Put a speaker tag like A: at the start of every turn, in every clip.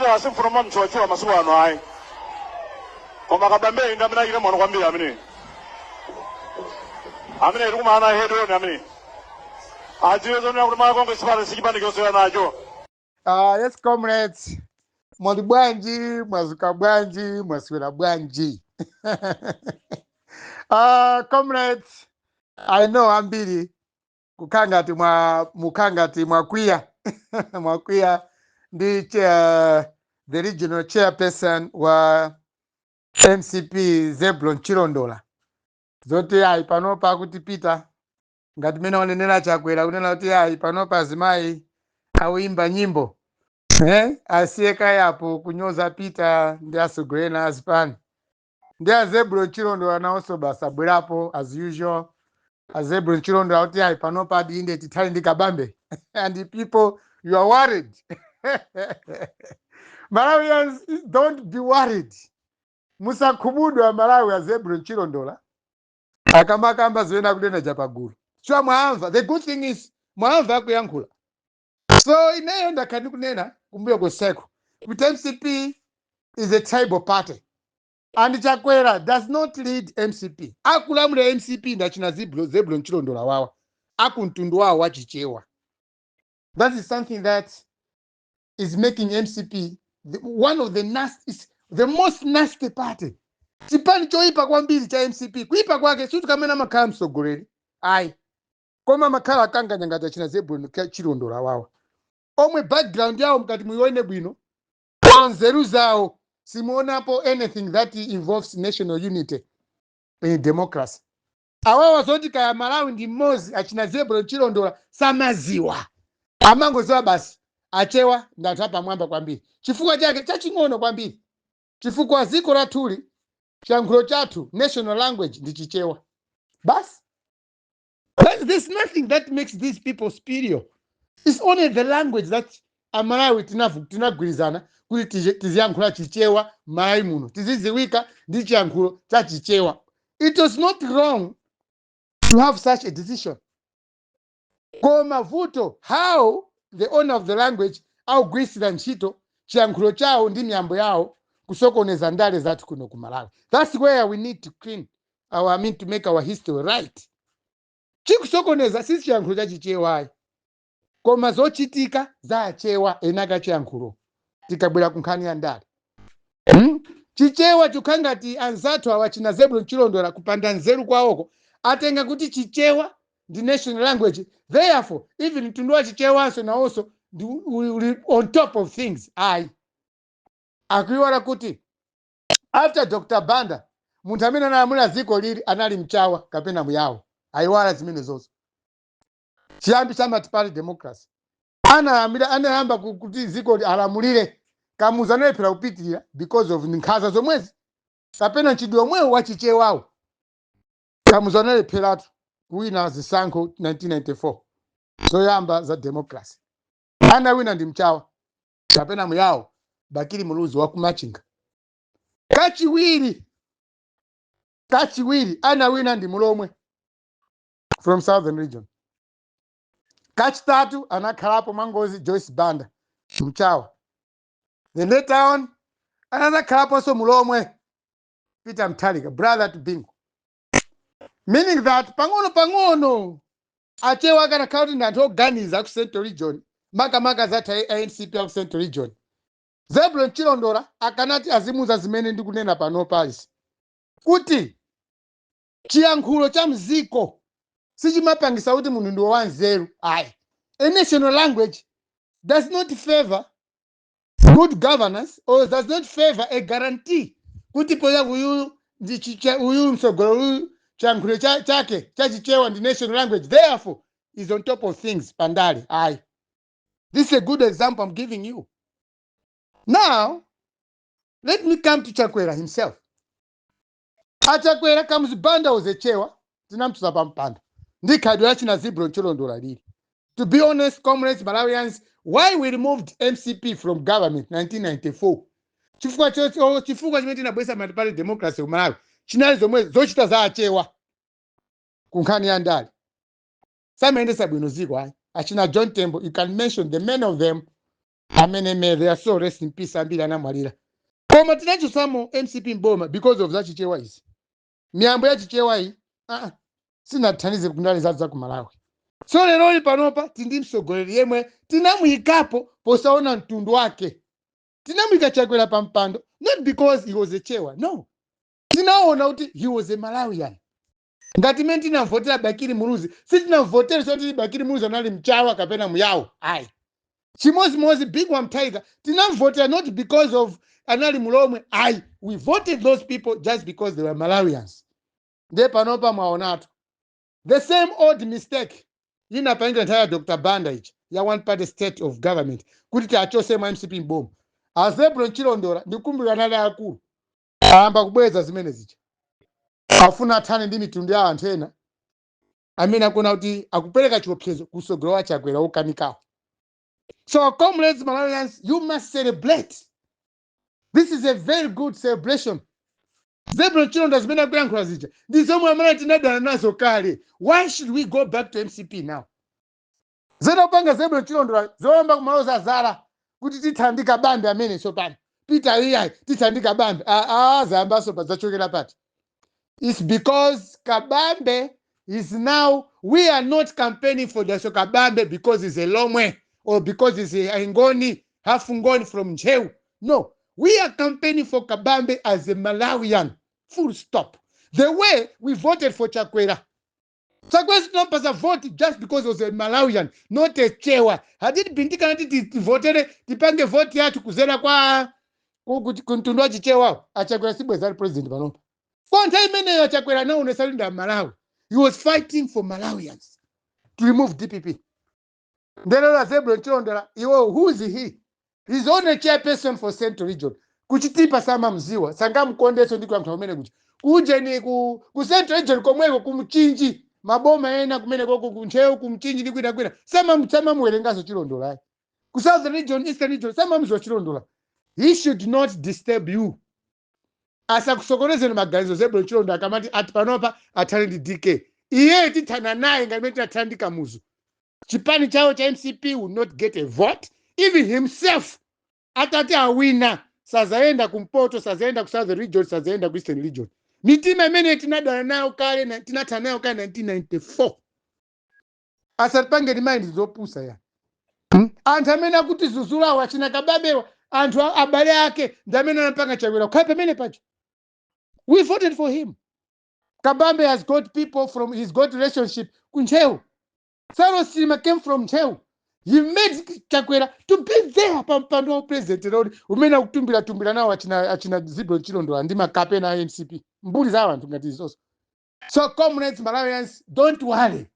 A: Peter simfuna mamtchuwatchuwa masiku ano ayi, koma Kabambe ndi amene achita mwano kwambiri, amene tikumana head on, amene adziwe zonena kuti Malawi Congress Party sichipani chosewera nacho.
B: Yes, comrades. Mwali bwanji, mwazuka bwanji, mwaswera bwanji? Comrades, I know ambiri kukhangati mwa mukhangati mwakwiya, mwakwiya ndi chair, the regional chairperson wa MCP, Zebulon Chilondola, zoti ayi, panopa kuti Peter, ngati mene wanenera Chakwera kunena kuti ayi, panopa azimayi awimba nyimbo, asiye kayapo kunyoza Peter ndi asogolera azipani. Ndi aZebulon Chilondola nawonso basi abwerapo as usual. AZebulon Chilondola kuti ayi, panopa inde tithale ndi Kabambe, and the people, you are worried. Malawians, don't be worried, musakhumudwa Malawi. AZebulon Chilondola akamakamba zimene akunena chapagulu, so mwamva. The good thing is mwamva akuyankhula. So ineyo ndakhala ndikunena kumbuyo koseko kuti MCP is a tribal party and Chakwera does not lead MCP. Akulamula MCP ndachina Zebulon Chilondola wawa akumtundu wawo wachichewa. That is something that is making MCP one of the nasty, is the most nasty party, chipani choyipa kwambiri cha MCP. Kuyipa kwake sikuti kamene amakhala mtsogoleri ayi, koma amakhala akanganya ngati achina Zebulon Chilondola wawa, omwe background yawo mkati muione bwino, nzeru zawo simuonapo anything that involves national unity in democracy. Awawa zoti kaya Malawi ndi mmodzi, achina Zebulon Chilondola samaziwa, amangoziwa basi achewa ndi anthu apamwamba kwambiri. Chifukwa chake chaching'ono kwambiri, chifukwa dziko lathuli chiyankhulo chathu, national language ndi Chichewa basi. There's nothing that makes these people superior. It's only the language that Amalawi tinagwirizana kuti tiziyankhula Chichewa Malawi muno, tiziziwika ndi chiyankhulo cha Chichewa. It was not wrong to have such a decision, koma vuto, how the owner of the language akugwirisira ntchito chiyankhulo chawo ndi miyambo yawo kusokoneza ndale zathu kuno ku Malawi. That's where we need to clean our, I mean, to make our history right. Chikusokoneza si chiyankhulo cha Chichewayi, koma zochitika za achewa enaka chiyankhulo. Tikabwera ku nkhani ya ndale, Chichewa chikhala ngati anzathu awa china Zebulon Chilondola, kupanda nzeru kwawoko, atenga kuti Chichewa ndi national language, therefore even mtundu wa Chichewanso nawonso ndi uli on top of things. Ayi, akuiwala kuti after Dr Banda, munthu amene analamulira dziko lili anali mchawa kapena muyawo. Ayiwala zimene zonso. Chiyambi cha multi-party democracy analamulira, anayamba kuti dziko alamulire Kamuzu, analephera kupitirira because of nkhanza zomwezi kapena mchidwi omwewo wachichewawo. Kamuzu analepheratu kuwina zisankho 1994 zoyamba za democracy. Anawina ndi mchawa kapena muyawo, Bakili Muluzi wa kumachinga. Kachiwiri anawina ndi Mulomwe from Southern Region. Kachitatu anakhalapo mwangozi Joyce Banda, mchawa. Then later on anazakhalaponso Mulomwe, Peter Mutharika, brother to Bingu, meaning that pang'ono pang'ono achewa akanakhala kuti ndi anthu oganiza ku Central Region, makamaka zathu a MCP aku Central Region, Zebulon Chilondola akanati azimuza zimene ndikunena panopazi, kuti chiyankhulo cha mziko sichimapangisa kuti munthu ndi wanzeru ayi. A national language does not favor good governance or does not favor a guarantee kuti poya uyu ndi uyu msogolo, uyu chiyankhulo chake chachichewa ndi national language, therefore is on top of things pandale ayi. This is a good example I'm giving you. Now let me come to Chakwera himself. Achakwera, Kamuzu Banda was a Chewa, tinamtuza pampando ndi khalidwe lachina Zebulon Chilondola lili. To be honest, comrades, Malawians, why we removed MCP from government 1994, chifukwa chifukwa chimene tinabwesa multi-party democracy ku Malawi chinali zomwe zochita za achewa ku nkhani ya ndale. Samayendesa bwino ziko ayi. Achina John Tembo, you can mention the many of them. Amene may their soul rest in peace, ambiri anamwalira, koma tinachosamo MCP mboma because of zachichewa izi. Miyambo ya Chichewa iyi sinathandize kundale zathu za ku Malawi. So leroli panopa tindi mtsogoleri yemwe tinamuyikapo posaona mtundu wake. Tinamuyika Chakwera pa mpando not because he was a Chewa, no. Tinaona kuti he was a Malawian. Ngati imene tinamvotera Bakili Muluzi, sitinamvotere soti Bakili Muluzi anali Mchawa kapena Muyawo, ayi. Chimozimozi Bingu wa Mutharika, tinamvotera not because of anali Mulomwe, ayi. We voted those people just because they were Malawians. Ndiye panopa mwaonatu the same old mistake inapangika nthawi ya Dr Banda ichi ya one party state of government, kuti tiachose mwa MCP mboma. A Zebron Chilondola, ndikumbukira anali akulu, ayamba kubweza zimene zija. Afuna athane ndi mitundu ya anthu ena amene akuona kuti akupereka chiopsezo kusogolo wa Chakwera wokanikawo. So comrades, Malawians, you must celebrate. This is a very good celebration. Zebron Chilondola zimene akuyankhula zija ndi zomwe amene tinadana nazo kale. Why should we go back to MCP now? Zenopanga Zebron Chilondola zoyamba kumaloza zala kuti tithandika Bambe amene tsopano Peter iyayi, tithandika Bambe. Zayambaso padzachokera pati? It's because Kabambe is now, we are not campaigning for Dalitso Kabambe because he's a Lomwe or because he's a Ngoni, half Ngoni from Ntcheu. No, we are campaigning for Kabambe as a Malawian. Full stop. The way we voted for Chakwera. Chakwera tinampasa vote just because he was a Malawian, not a Chewa. Had it been tikanati tivotere, tipange vote yathu kuzera kwa kumtundu wa Chichewa, aChakwera sibweza ali president panopa. Kwa nthawi imeneyo aChakwera anaonesa kuti ndi Malawi. He was fighting for Malawians to remove DPP. Ndelera Zebron Chilondola iwo, who is he? He's only chairperson for Central Region. Kuchitipa samamziwa, sangamkondeso ndi kuyankhula kumene kuja kuje ni ku Central Region komweko, kumchinji, maboma ena kumene koko, kuNtcheu, kumchinji ndi kwina kwina, samamuwerengaso Chilondola ayi. Ku Southern Region, Eastern Region, samamziwa Chilondola. He should not disturb you. Asakusokonezeni maganizo Zebron Chilondola akamati ati panopa athane ndi DK. Iye tithana naye ngati mene tinathana ndi Kamuzu. Chipani chawo cha MCP will not get a vote. Even himself atati awina, sazayenda kumpoto, sazayenda ku Southern Region, sazayenda ku Eastern Region. Mitima imene tinadana nayo kale tinathana nayo kale 1994. Asatipange remind zopusa ya. Anthu amene akuti zuzulawo, achina Kabambewa, anthu abale ake ndi amene anapanga Chakwera kukhala pamene pacho. We voted for him. Kabambe has got people from, he's got relationship kuNtcheu. Saulos Chilima came from Ntcheu. He made Chakwera to be there pa mpando wa president lori umene akutumbira tumbira nawo achina Zebron Chilondola ndi makapena a MCP, mbuli za anthu ngati izonso. So comrades, Malawians, don't worry.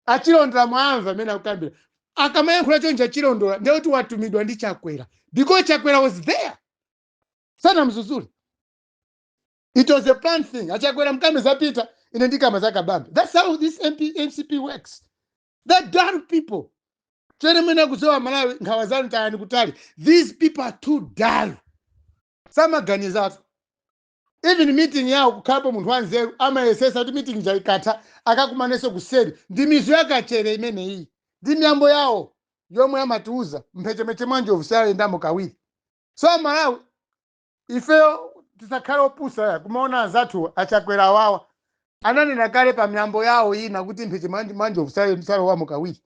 B: Achilondola mwamva amene akukambira. Akamayankhula choncho Achilondola, ndekuti watumidwa ndi Chakwera, because Chakwera was there, sanamzuzule. It was a planned thing. Achakwera mkambe zapita, ine ndikamba za Kabambe. That's how this MCP works. They're dull people. Chene mwene akuzowa Malawi, nkhawa zanu tayani kutali. These people are too dull, samaganizatu. Even meeting yawo kukhalapo munthu wanzeru amayesesa kuti meeting jaikatha akakumanenso kuseri. Ndi mizu yakachere imeneyi, ndi miyambo yawo yomwe amatiuza mphechepeche mwa njovu sayendamo kawiri. So Malawi, ifeyo tisakhale opusa ya kumaona anzathu aChakwera wawa ananena kale pa miyambo yawo ina kuti mpheche mwa njovu salowamo kawiri.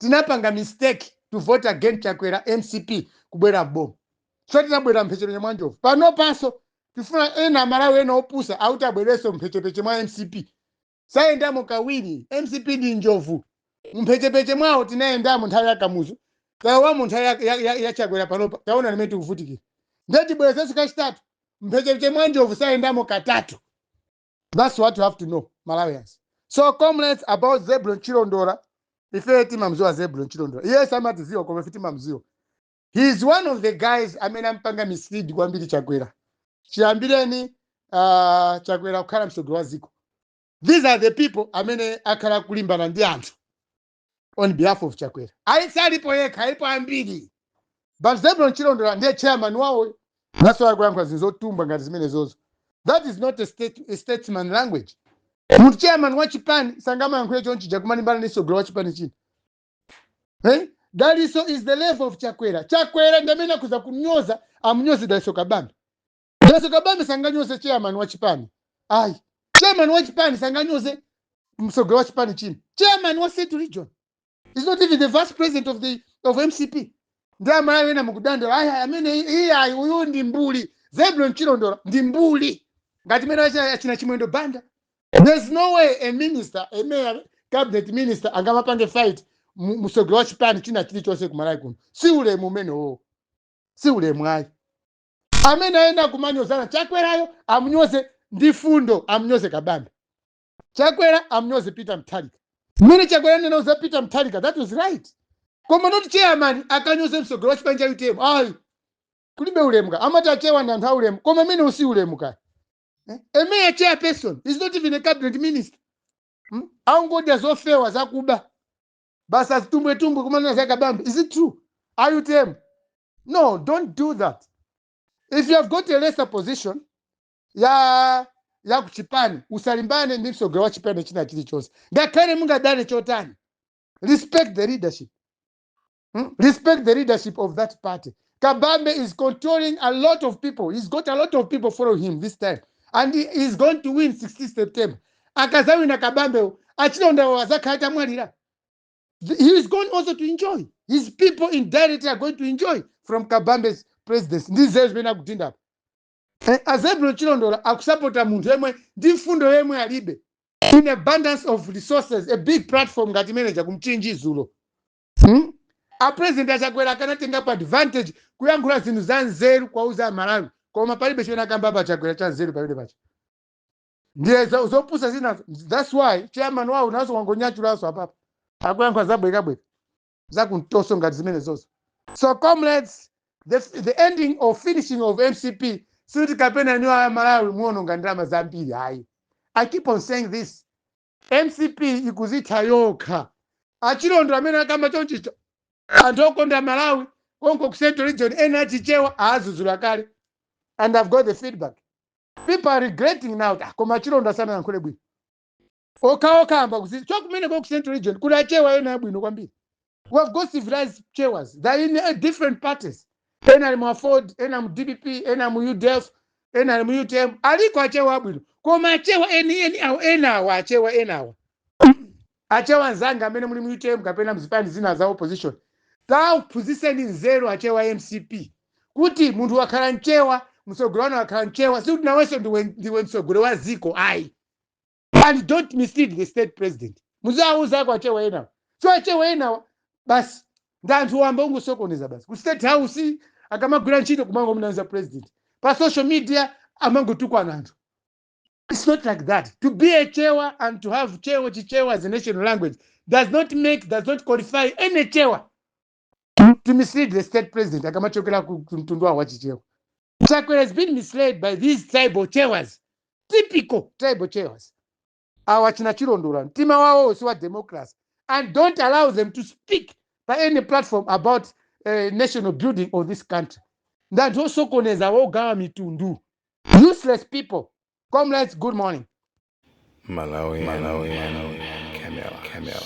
B: Tinapanga mistake to vote against Chakwera, MCP kubwera mboma. So tinabwera mphechepeche mwa njovu. Pano panso tifuna ena Amalawi ena opusa auti abwerenso mphechepeche mwa MCP. Sayendamo kawiri. MCP ndi njovu, mphechepeche mwawo tinayendamo nthawi ya Kamuzu, tawamo nthawi ya Chakwera. Panopa taona limene tikuvutikira, ndiye tibwerezenso kachitatu. Mphechepeche mwa njovu sayendamo katatu. That's what you have to know, Malawians. So comrades, about Zebron Chilondola, ife timamziwa Zebron Chilondola. Iye samatiziwa, koma ife timamziwa. He is one of the guys amene ampanga mislead kwambiri Chakwera chiyambireni Chakwera kukhala mtsogoleri wa dziko. These are the people amene akhala kulimbana ndi anthu on behalf of Chakwera. Ayi, alipo yekha, alipo ambiri, but Zebron Chilondola ndiye chairman wawo. Naso akuyankhula zinthu zotumba ngati zimene zozo. That is not a statesman language. Munthu chairman wa chipani sangamayankhule chonchija kumalimbana ndi mtsogoleri wa chipani china, eh? Daliso is the level of Chakwera. Chakwera ndi amene akuza kunyoza, amunyoze Daliso Kabambe. Daliso Kabambe sanganyoze chairman wa chipani, ayi. Chairman wa chipani sanganyoze msogolo wa chipani chino. Chairman wa Central Region is not even the vice president of MCP. Ndi Amalawi ena mukudandaula, ayi, amene iye ayi, uyu ndi mbuli. Zebulon Chilondola ndi mbuli ngati mene achina Chimwendo Banda. There's no way a minister, a mayor, cabinet minister angamapange fight msogolo wa chipani china chilichonse kuMalawi kuno. Si ulemu umenewo, si ulemu ayi. Amene ayenda kumanyozana, Chakwerayo amunyoze ndi fundo, amunyoze Kabambe. Chakwera amunyoze Peter Mutharika mmene Chakwera anenauza Peter Mutharika, that was right. Koma not chairman akanyoze msogolo wa chipani cha UTM, ayi, kulibe ulemu ka. Amati achewa ndi anthu aulemu, koma amene usi ulemu ka. Eh? A mere chairperson is not even a cabinet minister, Aungodya zofewa zakuba basi, azitumbwetumbwe kumanena za Kabambe. Is it true? UTM, no, don't do that. If you have got a lesser position ya kuchipani, usalimbane ndi msogolo wa chipani china chilichonse, ngakhale mungadane chotani. Respect the leadership, Respect the leadership of that party. Kabambe is controlling a lot of people. He's got a lot of people following him this time and he is going to win 16 September. Akazawina Kabambe, achilonda azakhala tamwalira. He is going also to enjoy. His people indirectly are going to enjoy from Kabambe's presidency. Ndizeyo zimene akudinda apa. Azebulon Chilondola akusapota munthu yemwe ndi mfundo yemwe alibe, in abundance of resources, a big platform ngati manager kumchinji zulo, A president aChakwera akanatengapo advantage kuyankhula zinthu za nzeru kwauza Amalawi, koma palibe chimene akamba pa Chakwera cha nzeru palibe pacha. Ndiye zopusa zinazo. That's why chairman wawo naso wangonyachulaso apapa, akuyankhula zabwekabweka zakumtoso ngati zimene zozo. So comrades, the ending or finishing of MCP sikuti kapena niwo aya Malawi muononga ndalama zambiri, hayi. I keep on saying this, MCP ikuzitha yokha. Achilondo amene akamba chonchicho, anthu okonda Malawi konko ku Central Region ena achichewa aazuzula kale, and I've got the feedback. People are regretting now, "Ah, koma achilondo asanayankhule bwino." Okhaokha amba kuzi chokumeneko ku Central Region kuli achewa ena abwino kwambiri. We have got civilized Chewas. They're in different parties. Ena ali mu AFORD, ena mu DPP, ena mu UDF, ena ali mu UTM. Aliko achewa abwino, koma achewa eni eni awo, ena awa achewa, ena awa achewa nzanga amene muli mu UTM kapena mzipani zina za opposition, taphunzitseni nzeru achewa MCP kuti munthu wakhala mchewa, msogolo wanu wakhala mchewa, sikuti nawenso ndiwe msogolo wa ziko, ayi. And don't mislead the state president. Muzawuzako achewa enawa. So achewa enawa basi ndi anthu wamba ungosokoneza basi. Ku State House akamagwira ntchito kumangomunamiza president, pa social media amangotukwana anthu. It's not like that. To be a Chewa and to have Chewa, Chichewa as a national language does not qualify any Chewa to mislead the state president akamachokera ku mtundu wawo wa Chichewa. Chakwera has been misled by these tribal Chewas, typical tribal Chewas awa china Chilondola. Mtima wawo si wa democracy, and don't allow them to speak by any platform about national building of this country. Ndi anthu osokoneza, wogawa mitundu, useless people. Comrades, good morning.
C: Malawi, Malawi, Camera, Camera.